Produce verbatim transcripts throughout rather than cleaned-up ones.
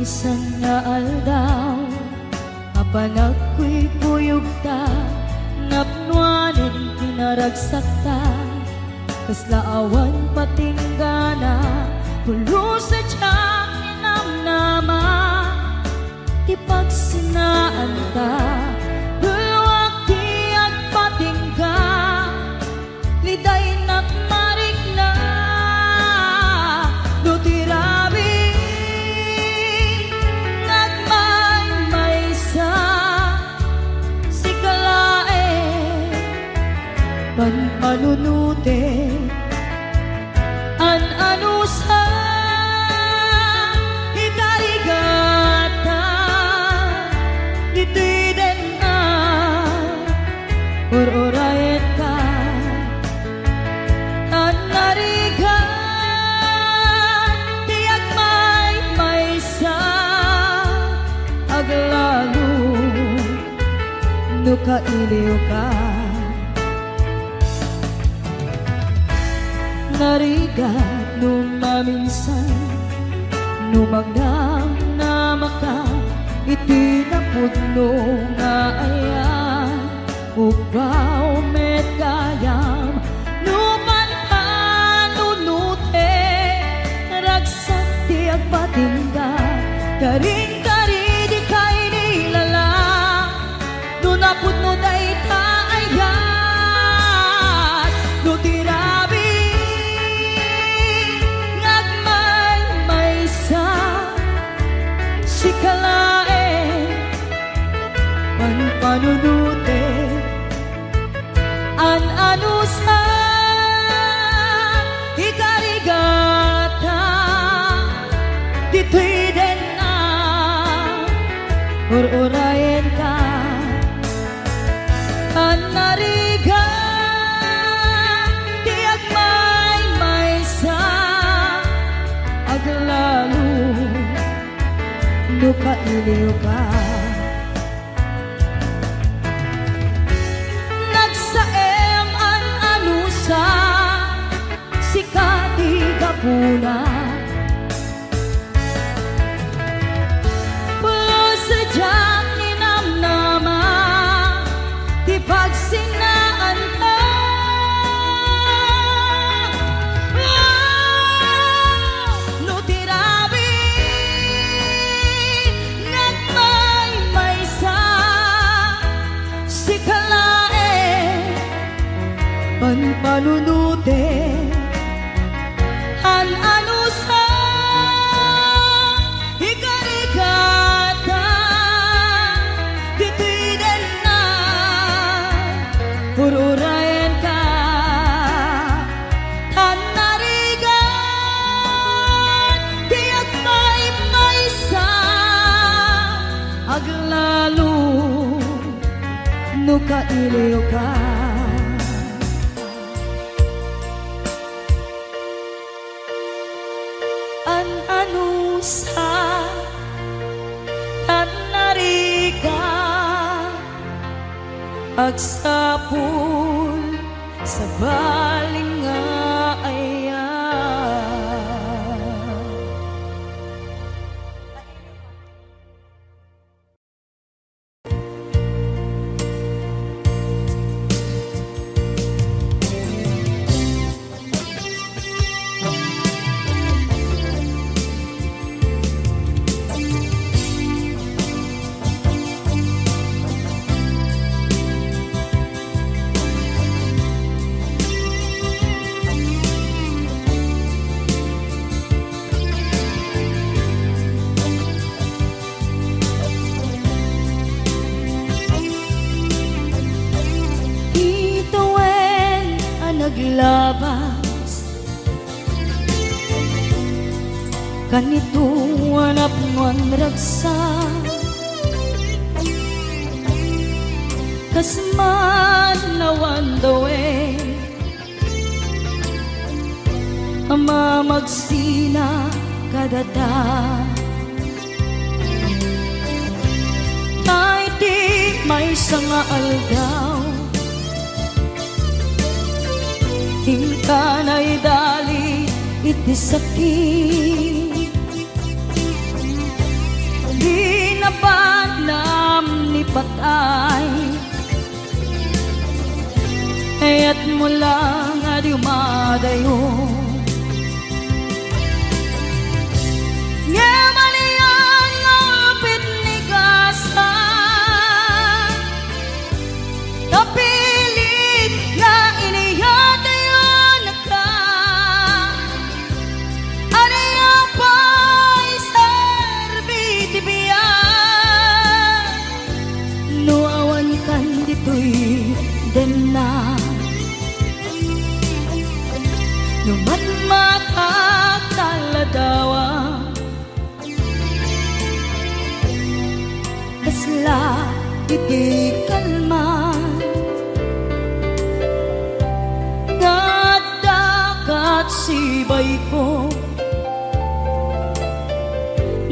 Maysa nga aldaw a panagkuykuyogta, napnoanen ti naragsakta, kasla awan patinggana, pulos a diak ninamnama ti pagsinaanta, bulwak ti agpatingga, lidaynak marikna, no ti rabii nga agmaymaysa, sika laeng panpanunotek. An-anusa, ikarigata, ditoy den a ur-urayenka. Tan narigat ti agmaymaysa, aglalo no kailiwka. Narigat no maminsan, no magnamnamaka iti napudno nga ayan, ugbaw met gayam no panpanunotek, ragsak ti agpatingga, karin-kari dika inilala. No napudno dayta ayat, no ti rabii nga agmaymaysa, sika laeng panpanunotek. An-anusa, ikarigata, ditoy den a ur-urayenka. Tan narigat ti agmaymaysa, aglalo no kailiwka. Nagsaem an-anusa, sika ti gapuna. Pulos a diak ninamnama ti pagsinaanta. No ti rabii nga agmaymaysa, sika laeng panpanunotek. An-anusa, ikarigata, ditoy den a ur-urayenka. Tan narigat ti agmaymaysa, aglalo no kailiwka. An-anusa, tan narigat, agsapul, sabali nga ayan. Itawen a naglabas, kanito a napnoan ragsak, kas man awan dawen a mamagsina kadata. Ta iti maysa nga aldaw, inka naidali iti sakit. Panam ni patay, kayatmo lang a dumadayo. Ngem ania nga pitnigasan, napilit nga iniyatayonka. Ania pay serbi ti biag no awan kan ditoy denna? No matmatak ta ladawa, kasla iti kalman nga adda kat sibayko,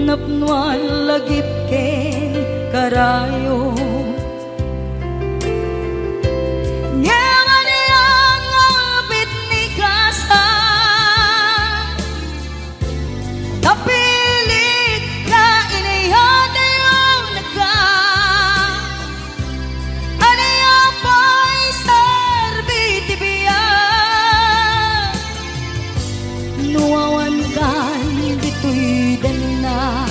napnoan lagip ken karayo. Ngem ania nga pitnigasan, napilit nga iniyatayonka. Ania pay serbi ti biag no awan kan ditoy denna?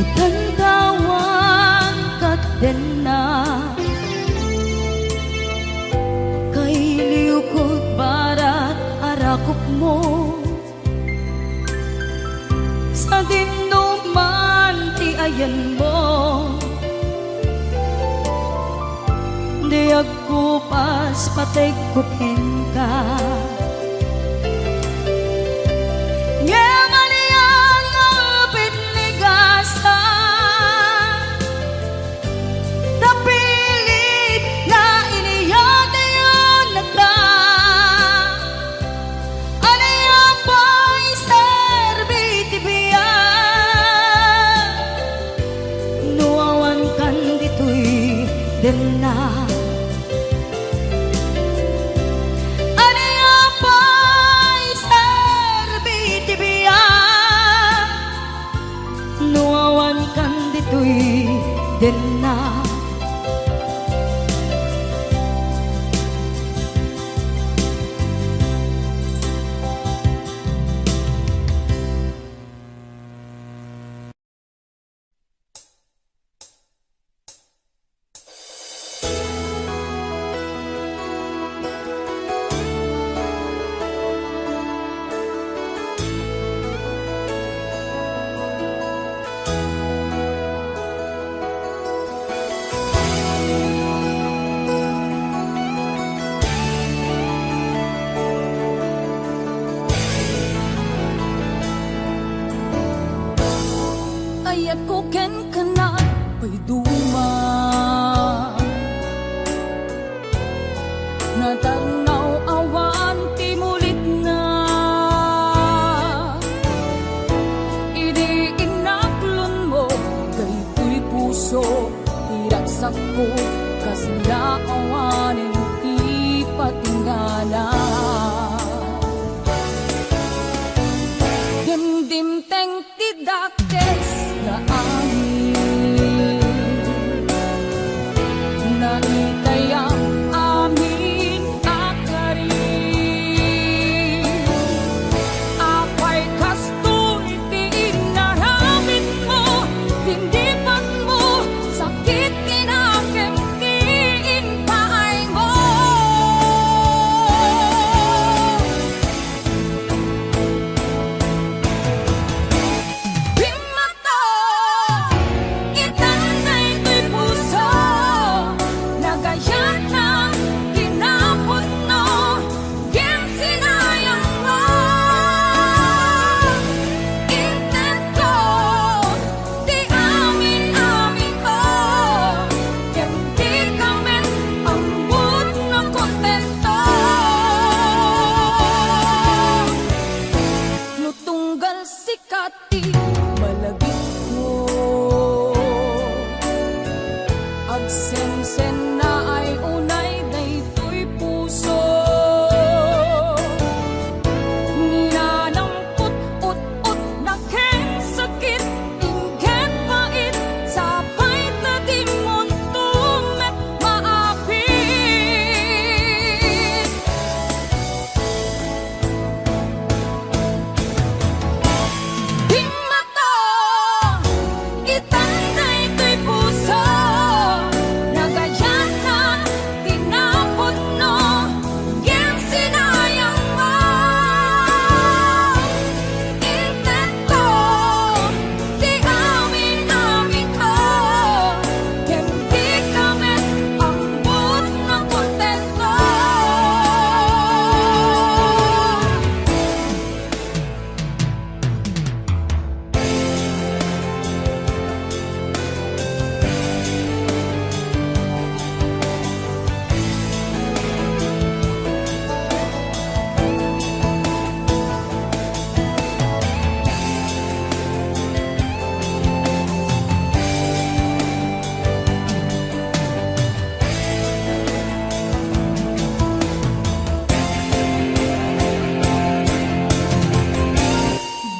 Itantawan kat denna, kailiwko barat a rakupmo. Sadinoman ti ayanmo, di agkupas pategko kenka. Ngem ania nga pitnigasan, napilit nga iniyatayonka. Ania pay serbi ti biag no awan kan ditoy denna? Ania pay serbi ti biag no awan kan ditoy denna? Ayatko kenka, payduma. Natarnaw awan ti mulitna. Idi inaklonmo daytoy puso, ti ragsakko kasla awanen ti patingganan. Dimdimteng ti dakes nga angin, naitayam amin a karin. Apay kastoy ti inaramidmo, tindipanmo, sakit ti nakem ti impaaymo. Sensennaay unay daytoy puso. Nanampot, ut-ot na ken sakit, inggit pait, sapay ta dimonto met maapit. Bimmato, itan daytoy puso, nagayatna ti napudno, ngem sinayang mo. Intedko ti amin-aminko, ngem dika met ammon nakontento.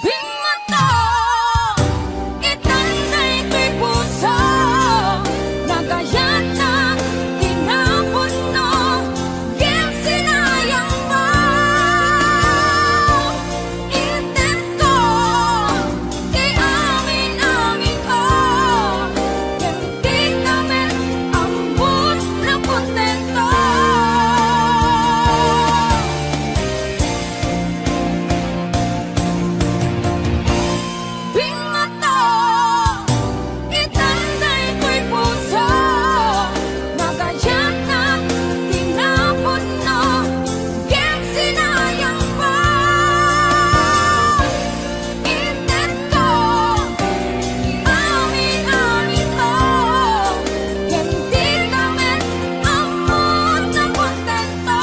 Bimmato, itan daytoy puso, nagayatna ti napudno, ngem sinayang mo. Intedko ti amin-aminko, ngem dika met ammon nakontento. Bimmato, itan daytoy puso, nagayatna ti napudno, ngem sinayang mo. Intedko ti amin-aminko, ngem dika met ammon nakontento.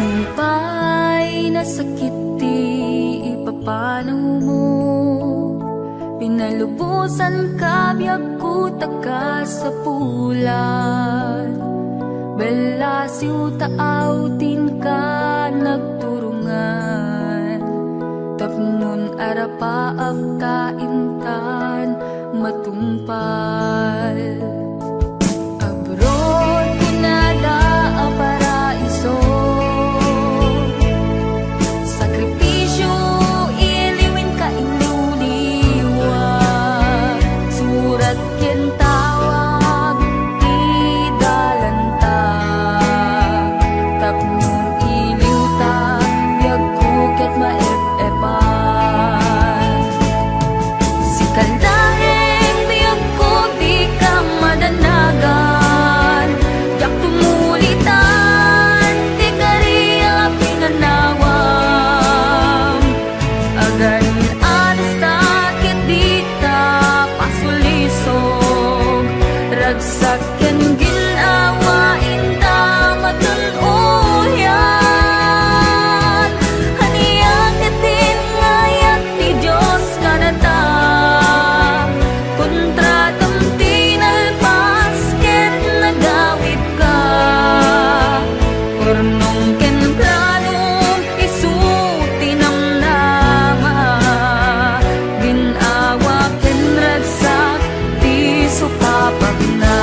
Nupay nasakit ti ipapanomo, pinalubosanka, biagko, ta kasapulan. Bellasiw ta awtinka nagturongan, tapnon arapaap ta intan matungpal. Abroad kunada a paraiso, sakripisio, iliw inka inliwliwa. Surat ken tawag ti dalanta, tapno iliwta, biagko ket maep-epan. Sika laeng, biagko, dika madanagan, diak tumulitan ti kari a pinanawam. Agan-adas ta ket dita pasulisog, ragsak ken gin-awa inta matun-oyan. Ania ket ti inngayat ti Dios kadata? Kontratam ti nalpas ket nagawidka. Purnong ken planom isu ti namnama, gin-awa ken ragsak ti sukapatna.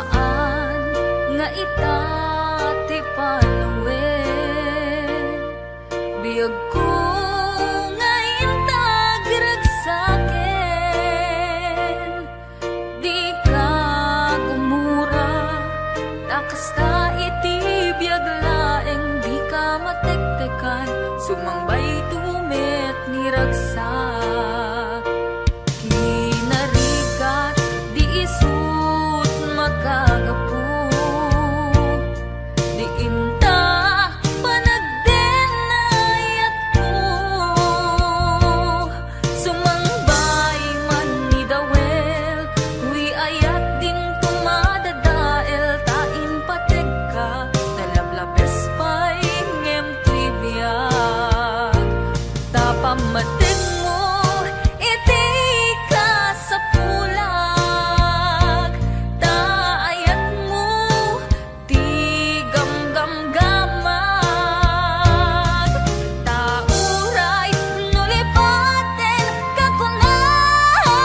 Saan nga ita ti panawen, biagko nga inta agragsaken. Dika gumura, ta kasta iti biag laeng dika matektekan, sumangbayto met ni ragsak. Kinarigat, di isut makagapu. Di inta panagdenayatko. Sumangbay man ni Dawel, toy ayat dinto madadael, ta impategka, nalablabes pay ngem toy biag. Ta pammategmo iti kasapulag, ta ayatmo ti gamgamgamag. Ta uray no lipaten ka kunag,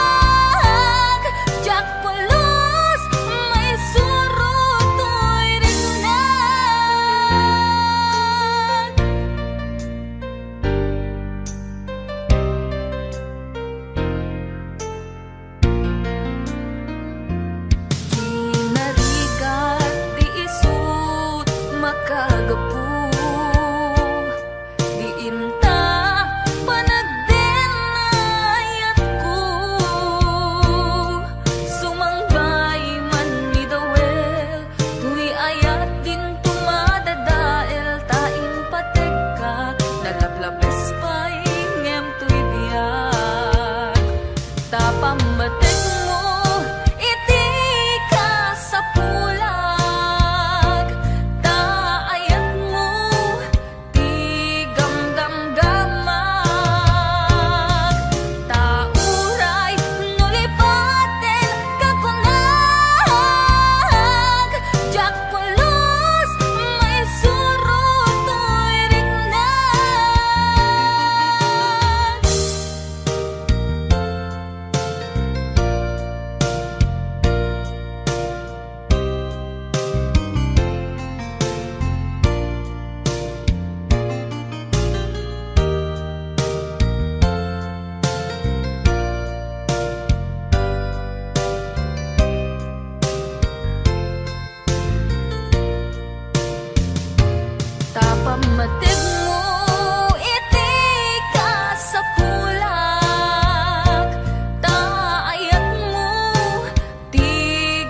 diak pulos maisuro toy riknag. Kinarigat, di isut makagapu. Di inta panagdenayatko. Sumangbay man ni Dawel, toy ayat dinto madadael, ta impategka, nalablabes pay ngem toy biag. Ta pammategmo iti kasapulag, ta ayatmo ti gamgamgamag. Ta uray no lipaten ka kunag, diak pulos maisuro toy riknag. Ta pammategmo iti kasapulag, ta ayatmo ti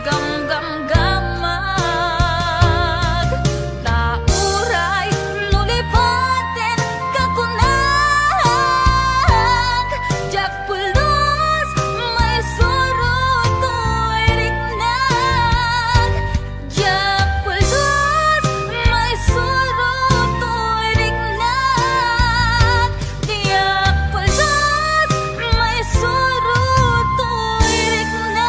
gamgamgamag. Ta uray no lipaten ka kunag, diak pulos maisuro toy riknag. Diak pulos maisuro toy riknag. Diak pulos maisuro toy riknag.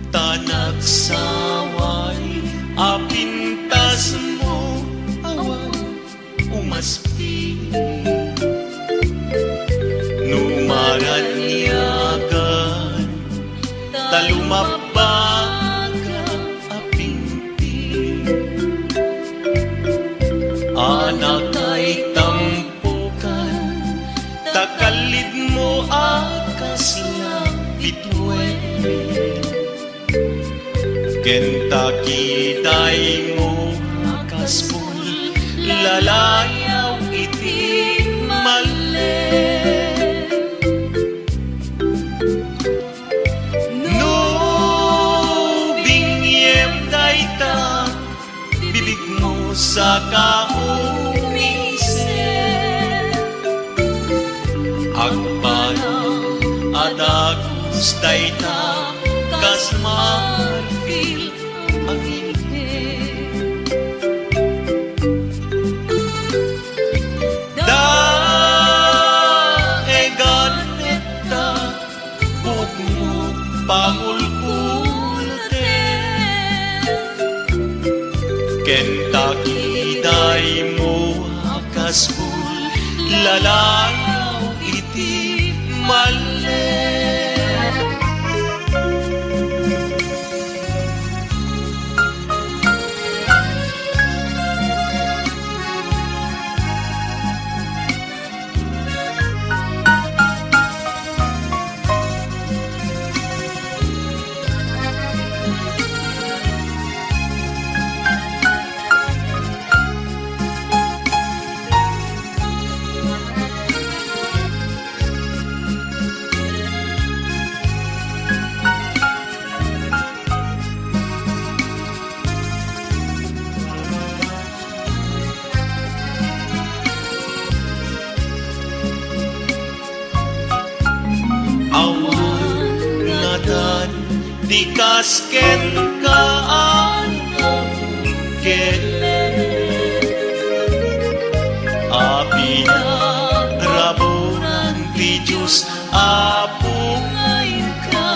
Ta nagsaway a pintasmo, awan umasping. No maraniagan ta lumabbaga a pingping. Anak ay tampokan, ta kallidmo a kasla bituen. Ken ta kidaymo a kas pullalayaw iti malem. No biniem dayta, bibigmo saka umisem. Agbanag a dagus dayta kas marfil a ngipin. pangulkulten, ken takidaymo a kasbul, lalayaw iti mallet. Awan ngatan ti kas kenka a nabukel a pinaraburan ti Dios, Apo, nga inka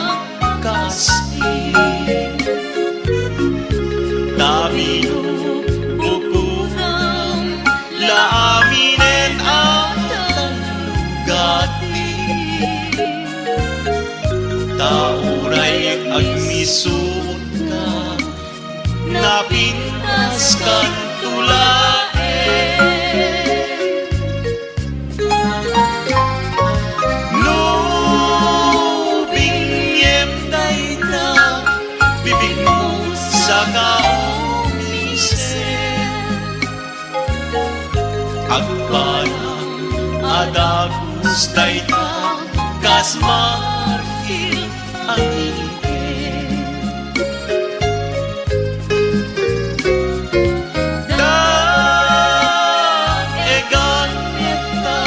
kasdi. Ta binubukonam la aminen a talugati. Ta uray agmisuotka, napintaskanto laeng. No bingngem dayta, bibigmo saka umisen. Agbanam a dagus dayta kas marfil a ngipin. Daegan ngetta,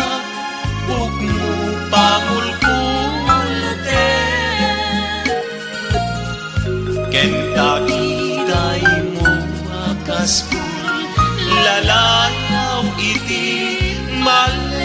pugmo pangulkulten, ken takidaymo a kasbul, lalayaw iti mallet.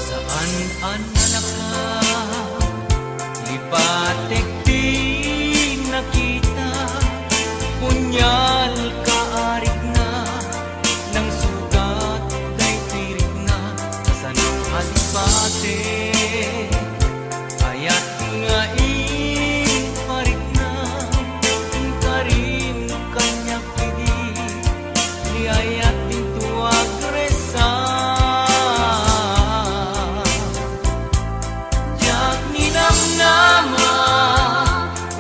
Saan a nalaka, lipatek ti nakita, punyal ka arikna, nangsugat daytoy rikna, kasano a lipatek. Ayat nga iparikna, inkarim kaniak idi, ni ayat dinto agresa. Diak ninamnama,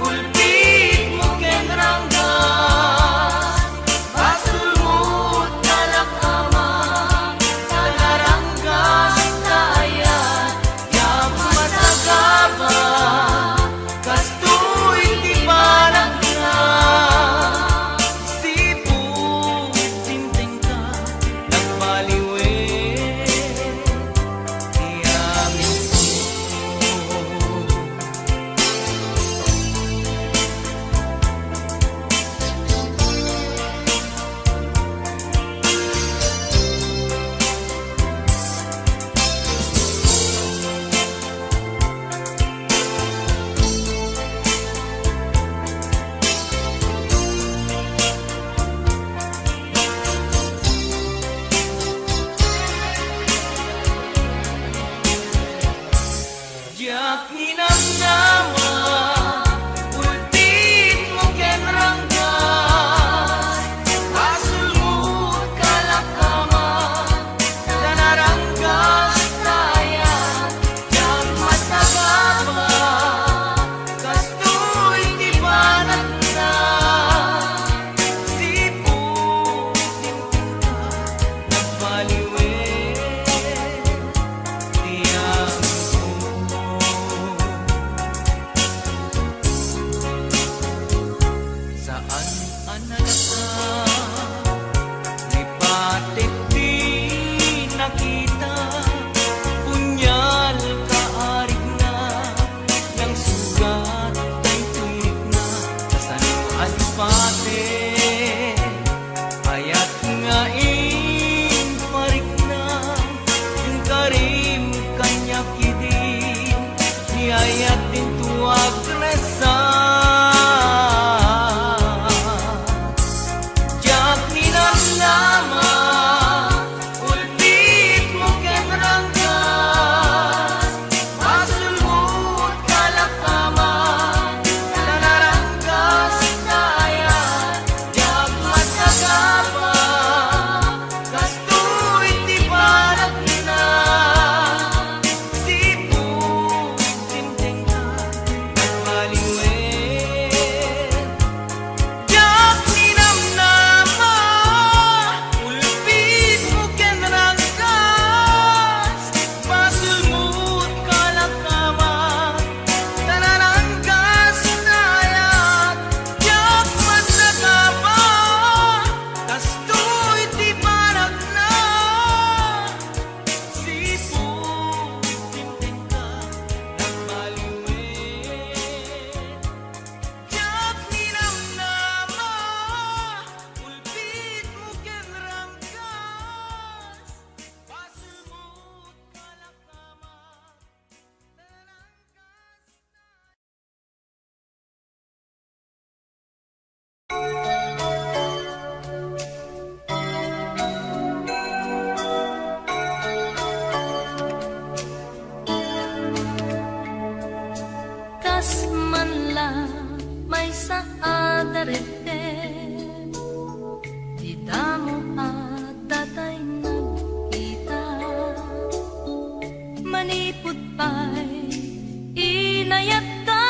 ulpitmo ken ranggas, basolmo ta lakama, ta naranggas ta ayat, diak masagaba, kastoy ti panagna. Sipud dimtengka, nagbaliwen ti amin. Diak ninamnama, ultitmo ken ranggas, basolmo ta lakama, ta naranggas ta ayat, diak masagaba, kastoy ti panagna. Sipud dimtengka, nagbaliwen ti amin. Kayat dinto agresar. Diak ninamnama, ulpitmo ken ranggas. Basolmo kalakaman, ta naranggas kayat. Diak masagaba, kastoy ti panagna. Sipud timtengka, nagbaliwen. Diak ninamnama, ulpitmo ken ranggas. Basolmo kalakaman, ta naranggas kayat. Diak masagaba, kastoy ti panagna. Sipud timtengka, nagbaliwen. Diak ninamnama, ulpitmo ken ranggas. Basolmo kalakaman, ta naranggas. Kas man la maysa a daretten, ti damo a datay nagita. Manipud pay inayatta,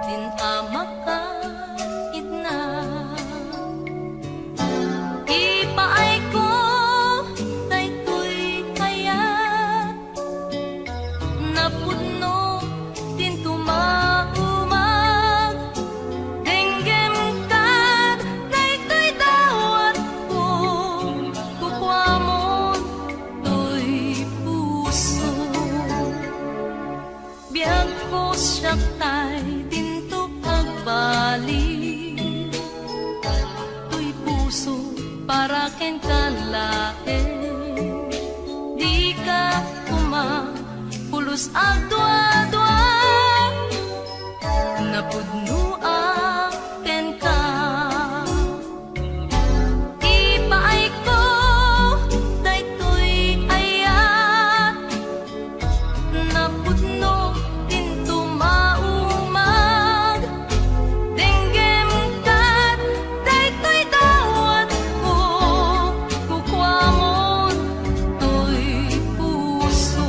din a makaitna. Ipaayko daytoy kayat, napudno dinto maumag. Denggem kad daytoy dawatko, kukuamon toy puso. Biagko siak tay dinto agbaliw. Toy puso para kenka laeng. Dika koma pulos agduadua. Napudno a kenka. Ipaayko daytoy ayat, napudno dinto maumag. Denggem kad daytoy dawatko, kukuamon toy puso.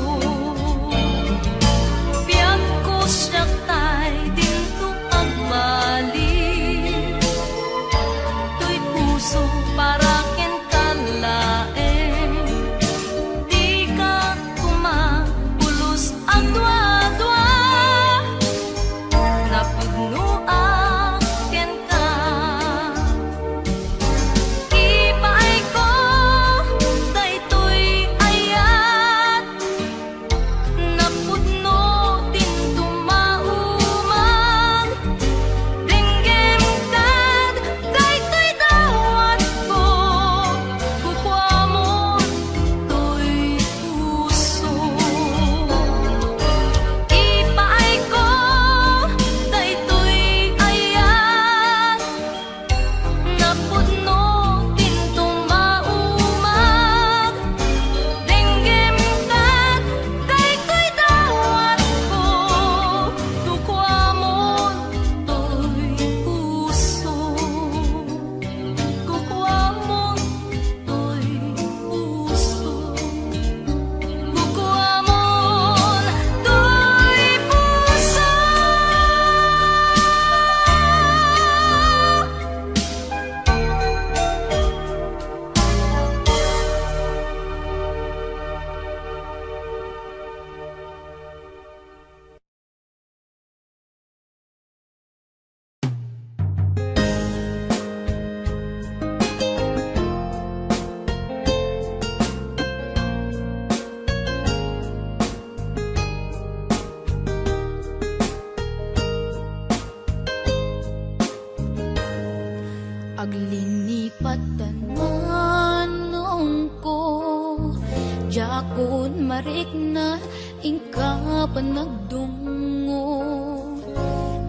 Marikna inka panagdungngo,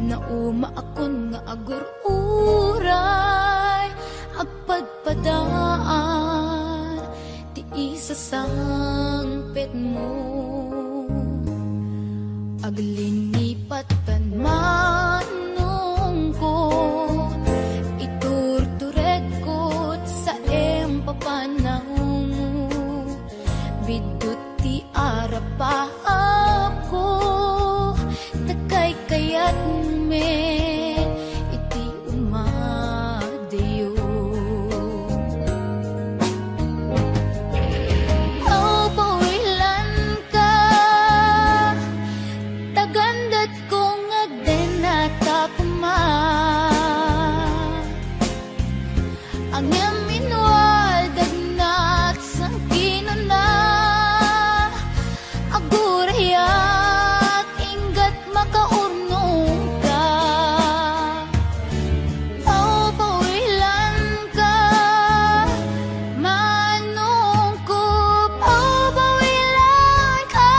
naumaakon nga agur-uray, agpadpadaan ti isasangpetmo. Aglinipatan manongko, iturturedko saem papanawmo. Biddut ti arapaapko, ta kaykayatmo met iti umadayo. Aw, pawilanka, ta gandetko nga agdennatak koma. Ngem inwaldagnak sangkinana, agurayak inggat makaurnongka. Aw, pawilanka, manongko, aw, pawilanka.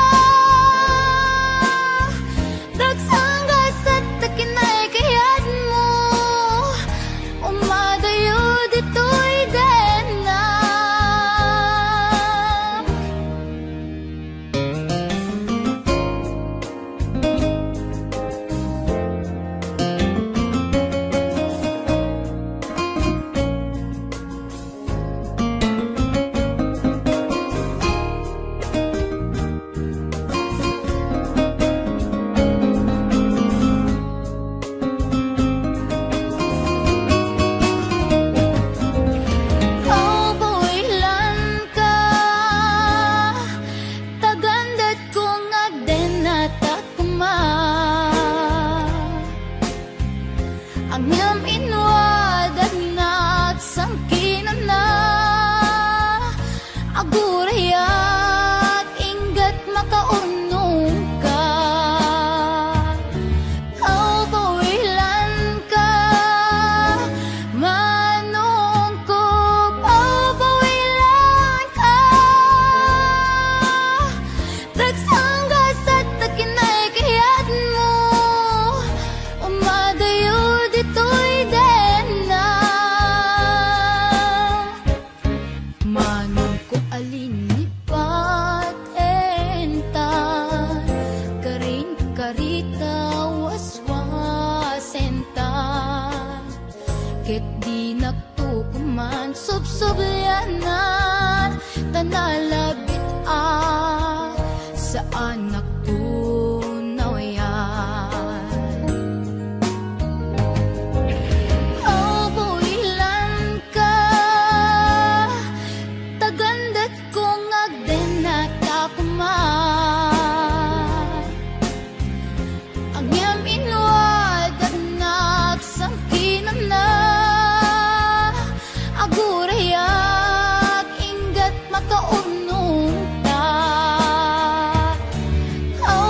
Dagsanggasat ta kinaykayatmo, umadayo ditoy denna. Aw, pawilanka, ta gandetko nga agdennatak koma. Ngem inwaldagnak sangkinana, agurayak inggat makaurnongka. Aw, pawilanka, manongko, aw, pawilanka. Dagsanggasat ta kinaykayatmo, umadayo ditoy denna. Manongko, alinipatenta, karin karita waswasenta, ket dinak to koma subsublianan, ta nalabit a saanak to nawayan. Aw, pawilanka, ta gandetko nga agdennatak koma. Ngem inwaldagnak sangkinana, agurayak inggat makaurnongta. Aw,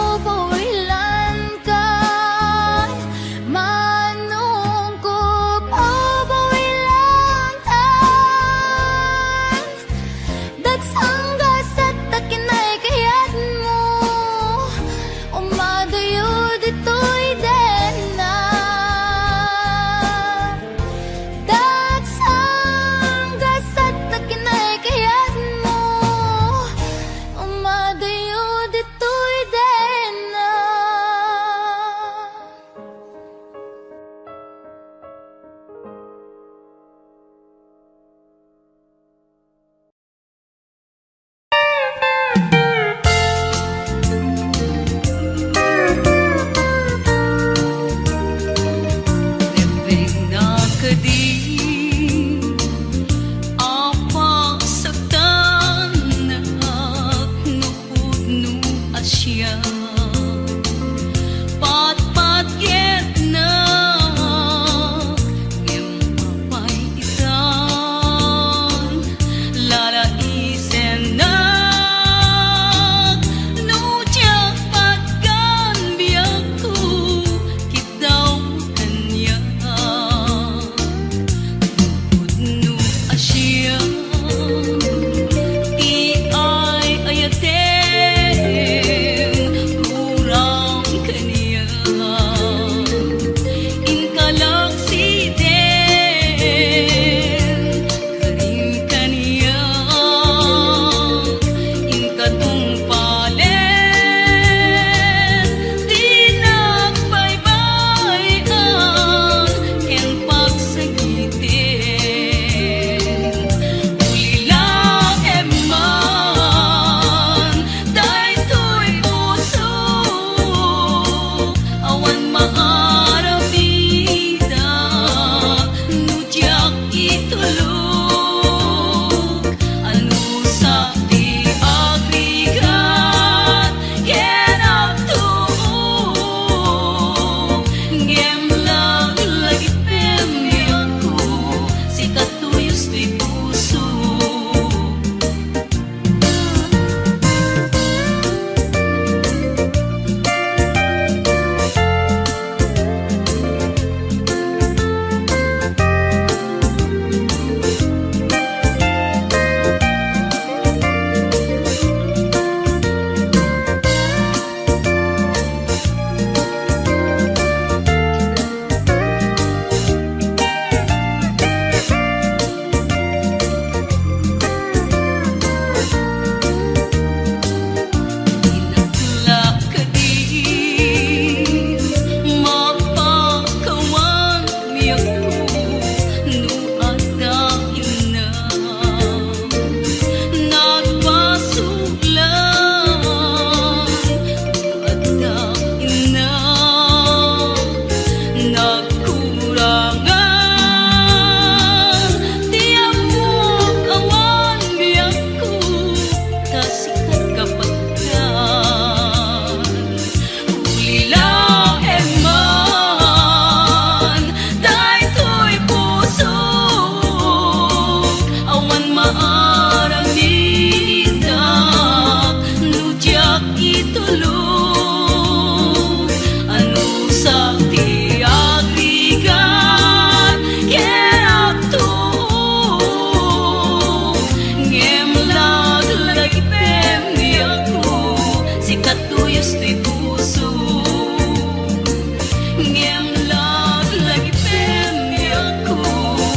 Tulong, anusak ti agrigat ken agtuo. Ngem laglagipen, biagko, sika tuyos ti puso. Ngem laglagipen, biagko,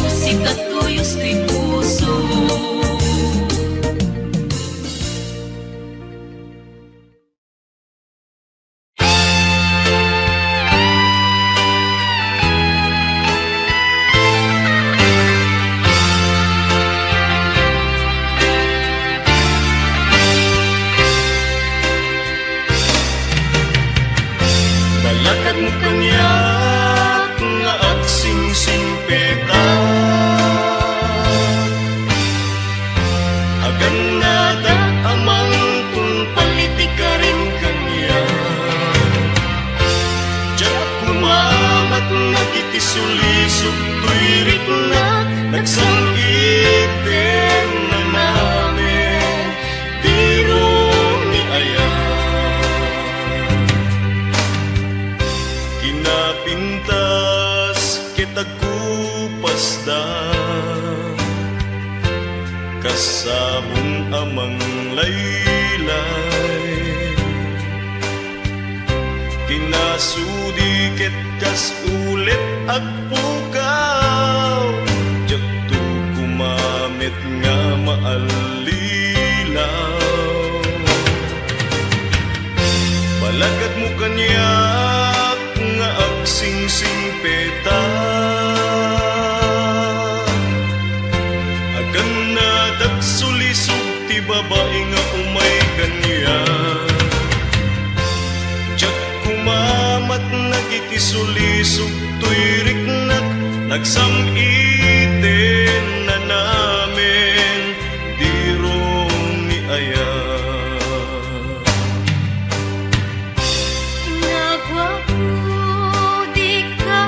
sika tuyos ti puso. Balakadmo kaniak nga agsingsingpet. Agannadak, Amangko, palitikarim kaniak. Diak koma matnag iti sulisog toy riknak, nagsam-iten nanamen ti rumi aya. Kinapintas ket agkupasda kas sabong a manglaylay. Kinasudi ket kas ulit agpukaw, diakto koma met nga maallilaw. Balakadmo kaniak nga agsingsingpetak. Agannadak sulisog ti babai nga umay kaniak. Diak koma matnag iti sulisog toy riknak, nagsam-iten nanamen ti rumi aya. Naguapo, dika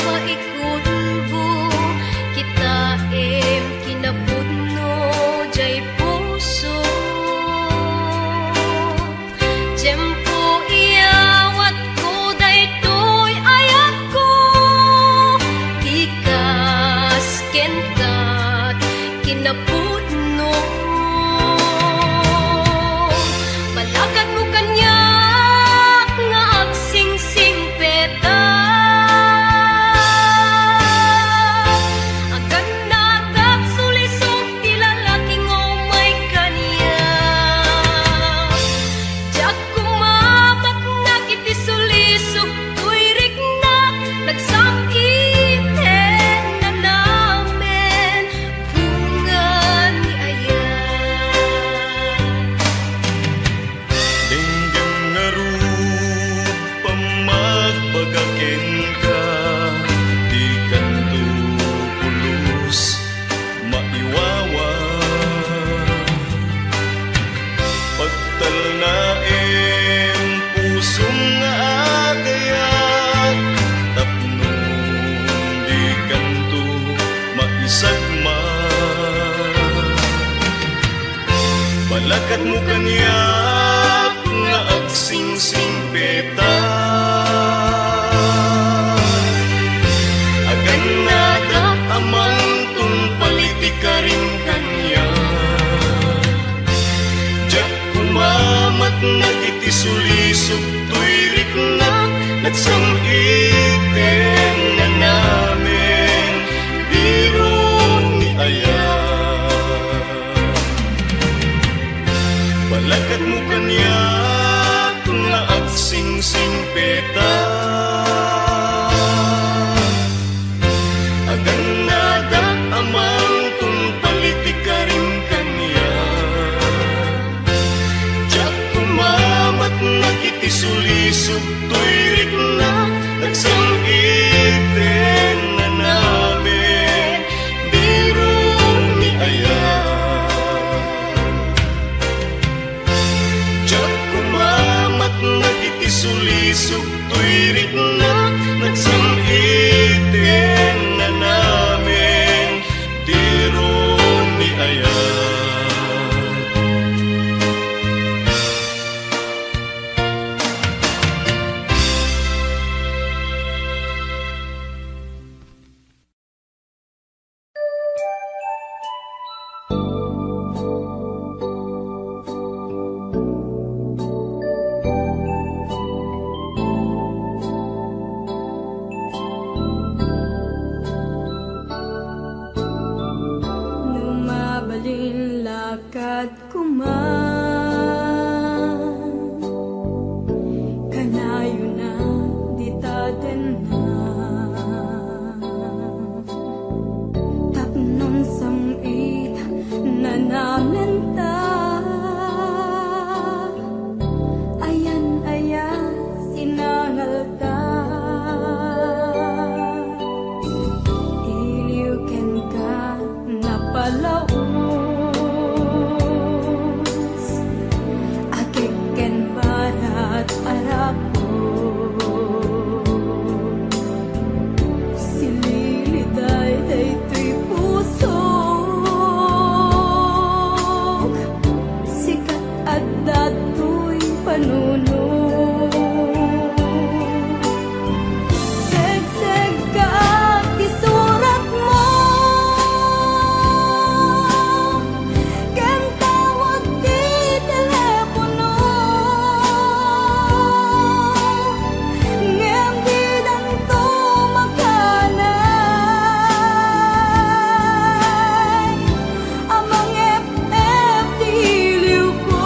paikunbo, kitaem kinapudno diay puso. Tiempo iyawatko daytoy ayatko, ti kas kenkat kinapudno. Balakadmo kaniak nga agsingsingpetak. Agannadak sulisog ti lalaki nga umay kaniak. Diak koma matnag iti sulisog toy riknak, nagsam-iten nanamen bunga ni aya. Denggem ngarud pammagbaga kenka, dikanto pulos maiwawa. Pagtalnaem pusom nga agayat, tapno dikanto maisagma. Balakadmo kaniak nga agsingsingpetak. Agannadak, Amangko, palitikarim kaniak. Diak koma matnag iti sulisog toy riknak, nagsam-iten nanamen ti rumi aya. Balakadmo kaniak nga agsingsingpetak. Agannadak, Amangko, palitikarim kaniak. Diak koma matnag iti sulisog toy riknak, nagsam-iten nanamen ti rumi aya. Diak koma matnag iti sulisog toy riknak, nagsam-iten nanamen ti rumi aya. Nuno, segsegka ti suratmo, ken tawag ti telepono, ngem didanto makanay a mangep-ep ti iliwko.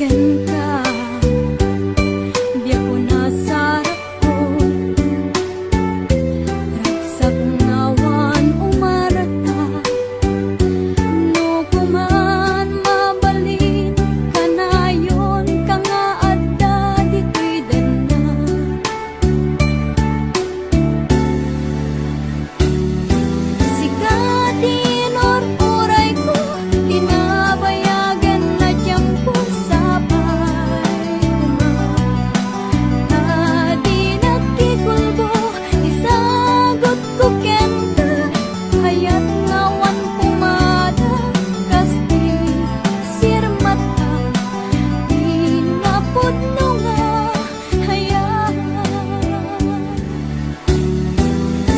Kenka, biag ko, nasarapko, ragsak nga awan umarta. No kuman mabalin, kanayon ka nga adda ditoy denna. Sika ti inur-urayko, ti nabayagen a tiempo sapay koma. Ta di nagkikulbo ti sagutko kenka, kayat nga awan pumada kas ti sirmatta, ti napudno nga hayat.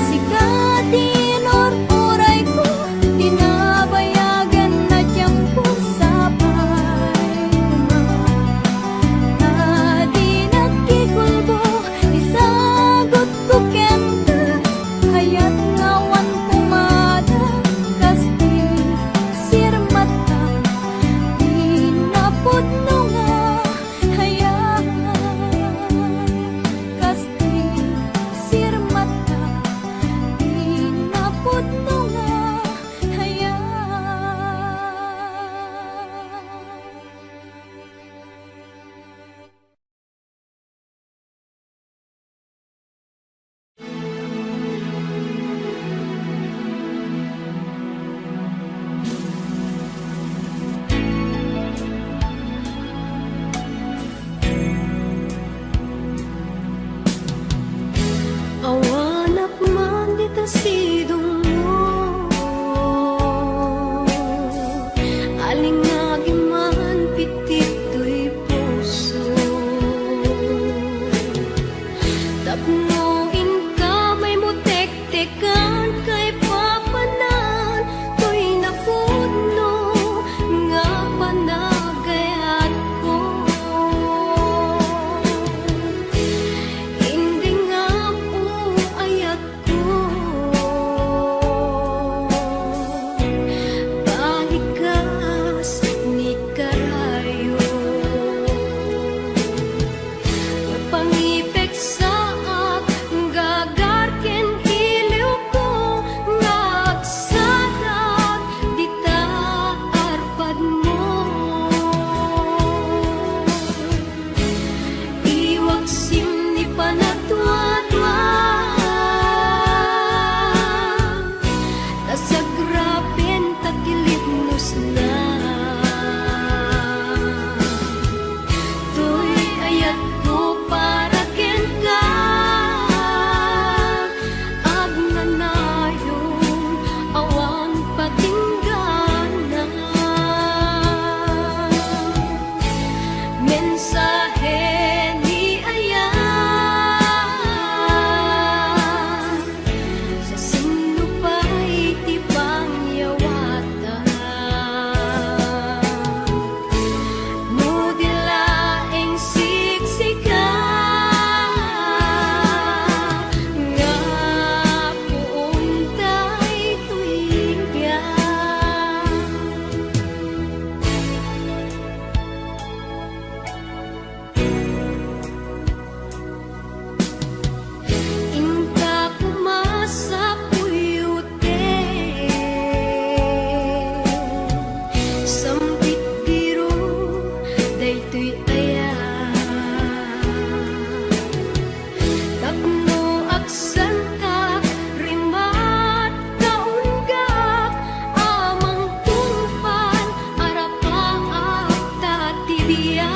Sika ti inur-urayko, ti nabayagen a tiempo sapay koma. Ta di nagkikulbo ti sagutko kenka, kayat nga awan pumada kas ti sirmatta, ti napudno nga hayat. Kas ti sirmatta, ti napudno nga hayat. Awanak man dita sidongmo, alingagi man pitittoy puso. Tapno inka maymo tektekan kaipapanan toy napudno nga panagayatko. Indingam, o ayat ko, balikas ni karayo. Pangipeksaak, gagar ken iliwko, nga agsadak dita arpadmo. Iwaksim ni panagtuatua, ta sagrapen ta ti libnosna. Toy ayatko para kenka, agnanayon, awan patinggana. Mensahe ni ayat, sa sino pay ti pangyawatan. No di laeng siksika, nga puon daytoy biag. Inka koma sa puyoten, sambit diro daytoy ayat. Tapno agsantak, rimat, kaunggak a mangtungpal, arapaak ta ti biag.